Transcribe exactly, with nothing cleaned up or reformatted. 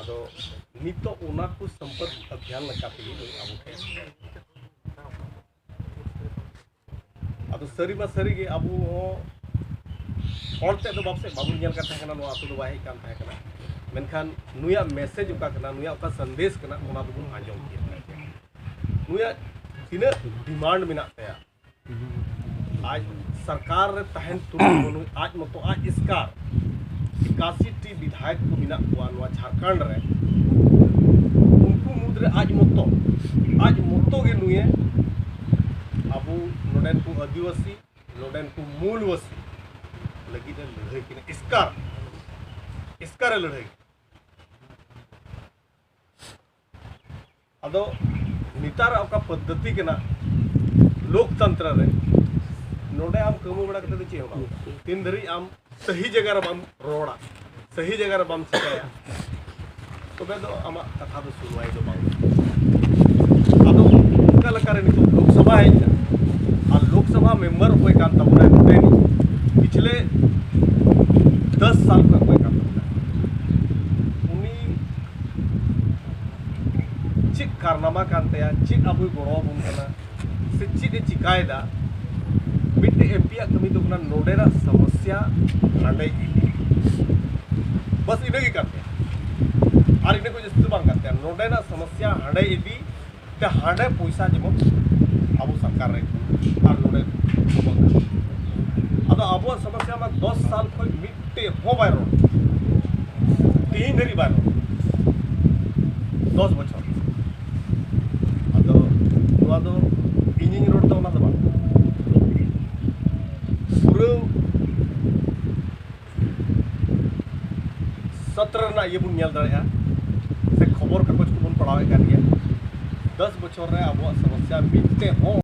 ᱟᱫᱚ ᱱᱤᱛᱚᱜ ᱚᱱᱟ ᱠᱚ ᱥᱚᱢᱯᱚᱨᱠ ᱚᱵᱷᱤᱭᱟᱱ ᱞᱮᱠᱟ ᱛᱮᱜᱮ ᱱᱩᱭ ᱟᱵᱚ ᱴᱷᱮᱱ ᱥᱮᱴᱮᱨ ᱮᱱᱟ᱾ ᱟᱫᱚ ᱥᱟᱹᱨᱤ ᱢᱟ ᱥᱟᱹᱨᱤ ᱜᱮ, ᱟᱵᱚ ᱦᱚᱸ ᱦᱚᱲ ᱛᱮᱫ ᱫᱚ ᱵᱟᱯᱥᱮᱡ ᱵᱟᱵᱚᱱ ᱧᱮᱞ ᱠᱟᱱ ᱛᱟᱦᱮᱸ ᱠᱟᱱᱟ, ᱱᱚᱣᱟ ᱟᱹᱛᱩ ᱫᱚ ᱵᱟᱭ ᱦᱮᱡ ᱠᱟᱱ ᱛᱟᱦᱮᱸ ᱠᱟᱱᱟ, ᱢᱮᱱᱠᱷᱟᱱ ᱱᱩᱭᱟᱜ ᱢᱮᱥᱮᱡᱽ ᱚᱠᱟ ᱠᱟᱱᱟ, ᱱᱩᱭᱟᱜ ᱚᱠᱟ ᱥᱟᱸᱫᱮᱥ ᱠᱟᱱᱟ, ᱚᱱᱟ ᱫᱚᱵᱚᱱ ᱟᱸᱡᱚᱢ ᱠᱮᱫ ᱜᱮᱭᱟ᱾ ᱱᱩᱭᱟᱜ ᱛᱤᱱᱟᱹᱜ ᱰᱤᱢᱟᱱᱰ ᱢᱮᱱᱟᱜ ᱛᱟᱭᱟ, ᱟᱡ ᱥᱚᱨᱠᱟᱨ ᱨᱮ ᱛᱟᱦᱮᱱ ᱛᱩᱞᱩᱡ ᱦᱚᱸ ᱱᱩᱭ ᱟᱡ ᱢᱚᱛᱚ ᱟᱡ ᱮᱥᱠᱟᱨ ᱮᱠᱟᱥᱤ ᱴᱤ ᱵᱤᱫᱷᱟᱭᱚᱠ ᱠᱚ ᱢᱮᱱᱟᱜ ᱠᱚᱣᱟ ᱱᱚᱣᱟ ᱡᱷᱟᱲᱠᱷᱚᱸᱰ ᱨᱮ, ᱩᱱᱠᱩ ᱢᱩᱫᱽᱨᱮ ᱟᱡ ᱢᱚᱛᱚ, ᱟᱡ ᱢᱚᱛᱚ ᱜᱮ ᱱᱩᱭᱮ ᱟᱵᱚ ᱱᱚᱰᱮᱱ ᱠᱚ ᱟᱹᱫᱤᱵᱟᱹᱥᱤ, ᱱᱚᱰᱮᱱ ᱠᱚ ᱢᱩᱞᱵᱟᱹᱥᱤ ᱞᱟᱹᱜᱤᱫ ᱮ ᱞᱟᱹᱲᱦᱟᱹᱭ ᱠᱤᱱᱟ, ᱮᱥᱠᱟᱨ, ᱮᱥᱠᱟᱨ ᱮ ᱞᱟᱹᱲᱦᱟᱹᱭ ᱠᱤᱱᱟ᱾ ᱟᱫᱚ ᱱᱮᱛᱟᱨᱟᱜ ᱚᱠᱟ ᱯᱚᱫᱽᱫᱷᱚᱛᱤ ᱠᱟᱱᱟ ᱞᱳᱠᱛᱚᱱᱛᱨᱚ ᱨᱮ, ᱱᱚᱰᱮ ᱟᱢ ᱠᱟᱹᱢᱤ ᱵᱟᱲᱟ ᱠᱟᱛᱮ ᱫᱚ ᱪᱮᱫ ᱦᱚᱸ ᱵᱟᱝ ᱦᱩᱭᱩᱜᱼᱟ᱾ ᱛᱤᱱ ᱫᱷᱟᱹᱨᱤᱡ ᱟᱢ ᱥᱟᱹᱦᱤ ᱡᱟᱭᱜᱟ ᱨᱮ ᱵᱟᱢ ᱨᱚᱲᱟ, ᱥᱟᱹᱦᱤ ᱡᱟᱭᱜᱟ ᱨᱮ ᱵᱟᱢ ᱪᱤᱠᱟᱹᱭᱟ, ᱛᱚᱵᱮ ᱫᱚ ᱟᱢᱟᱜ ᱠᱟᱛᱷᱟ ᱫᱚ ᱥᱩᱱᱣᱟᱭ ᱫᱚ ᱵᱟᱝ ᱦᱩᱭᱩᱜᱼᱟ᱾ ᱟᱫᱚ ᱚᱱᱠᱟ ᱞᱮᱠᱟᱨᱮ ᱱᱤᱛᱚᱜ ᱞᱳᱠᱥᱚᱵᱷᱟ ᱦᱮᱡ ᱮᱱᱟ, ᱟᱨ ᱞᱳᱠᱥᱚᱵᱷᱟ ᱢᱮᱢᱵᱟᱨ ᱚᱠᱚᱭ ᱠᱟᱱ ᱛᱟᱵᱚᱱᱟᱭ ᱱᱚᱰᱮᱱᱤᱡ, ᱯᱤᱪᱷᱞᱮ ᱫᱚᱥ ᱥᱟᱞ ᱠᱷᱚᱱ ᱚᱠᱚᱭ ᱠᱟᱱ ᱛᱟᱵᱚᱱᱟᱭ, ᱩᱱᱤ ᱪᱮᱫ ᱠᱟᱨᱱᱟᱢᱟ ᱠᱟᱱ ᱛᱟᱭᱟ, ᱪᱮᱫ ᱟᱵᱚᱭ ᱜᱚᱲᱚ ᱟᱵᱚᱱ ᱠᱟᱱᱟ, ᱥᱮ ᱪᱮᱫ ᱮ ᱪᱤᱠᱟᱭᱮᱫᱟ? ᱢᱤᱫᱴᱮᱡ ᱮᱢ ᱯᱤ ᱟᱜ ᱠᱟᱹᱢᱤ ᱫᱚ ᱠᱟᱱᱟ ᱱᱚᱰᱮᱱᱟᱜ ᱥᱚᱢᱚᱥᱥᱟ ᱦᱟᱸᱰᱮ ᱤᱫᱤ, ᱵᱟᱥ ᱤᱱᱟᱹᱜᱮ ᱠᱟᱱ ᱛᱟᱭᱟ᱾ ᱟᱨ ᱤᱱᱟᱹ ᱠᱷᱚᱱ ᱡᱟᱹᱥᱛᱤ ᱫᱚ ᱵᱟᱝ ᱠᱟᱱ ᱛᱟᱭᱟ, ᱱᱚᱰᱮᱱᱟᱜ ᱥᱚᱢᱚᱥᱥᱟ ᱦᱟᱸᱰᱮ ᱤᱫᱤ ᱛᱮ ᱦᱟᱸᱰᱮ ᱯᱚᱭᱥᱟ ᱡᱮᱢᱚᱱ ᱟᱵᱚ ᱥᱚᱨᱠᱟᱨ ᱨᱮ ᱟᱨ ᱱᱚᱰᱮ ᱡᱚᱢᱟ᱾ ᱟᱫᱚ ᱟᱵᱚᱣᱟᱜ ᱥᱚᱢᱚᱥᱥᱟ ᱢᱟ ᱫᱚᱥ ᱥᱟᱞ ᱠᱷᱚᱱ ᱢᱤᱫᱴᱮᱡ ᱦᱚᱸ ᱵᱟᱭ ᱨᱚᱲ, ᱛᱮᱦᱮᱧ ᱫᱷᱟᱹᱨᱤᱡ ᱵᱟᱭ ᱨᱚᱲ, ᱫᱚᱥ ᱵᱚᱪᱷᱚᱨ᱾ ᱟᱫᱚ ᱱᱚᱣᱟ ᱫᱚ ᱤᱧᱤᱧ ᱨᱚᱲ ᱫᱟ ᱚᱱᱟ ᱫᱚ ᱵᱟᱝ, ᱯᱩᱨᱟᱹ ᱥᱚᱛᱨᱚ ᱨᱮᱱᱟᱜ ᱤᱭᱟᱹ ᱵᱚᱱ ᱧᱮᱞ ᱫᱟᱲᱮᱭᱟᱜᱼᱟ, ᱥᱮ ᱠᱷᱚᱵᱚᱨ ᱠᱟᱜᱚᱡᱽ ᱠᱚᱵᱚᱱ ᱯᱟᱲᱦᱟᱣᱮᱫ ᱠᱟᱱ ᱜᱮᱭᱟ᱾ ᱫᱚᱥ ᱵᱚᱪᱷᱚᱨ ᱨᱮ ᱟᱵᱚᱣᱟᱜ ᱥᱚᱢᱚᱥᱥᱟ ᱢᱤᱫᱴᱮᱡ ᱦᱚᱸ